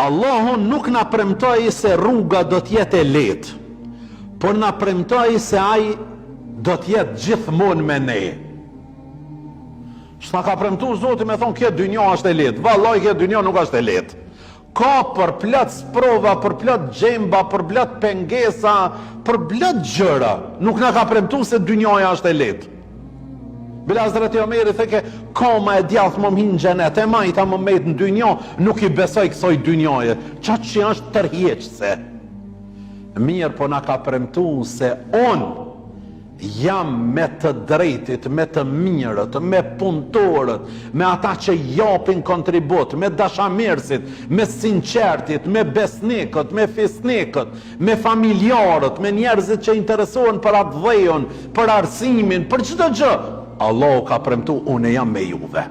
Allahu nuk na premtoi se rruga do të jetë e lehtë, por na premtoi se ai do të jetë gjithmonë me ne. S'na ka premtu Zoti me thonë kjo dynja është e lehtë. Vallai kjo dynja nuk është e lehtë. Ka përplot sprova, përplot gjemba, përplot pengesa, përplot gjëra. Nuk na ka premtu se dynjaja është e lehtë. Bile Hazreti Omeri thojke, kama e djathtë me m'hi në xhenet, e majta me met në dynja, nuk i besoj kësoj dynjaje. Qaq që është tërheqëse. Mirëpo na ka premtu se unë jam me të drejtit, me të mirët, me punëtorët, me ata që japin kontribut, me dashamirësit, me sinqertit, me besnikët, me fisnikët, me familjarët, me njerëzit që interesohen për atdheun, për arsimin, për çdo gjë. Allahu ka premtu, unë jam me juve.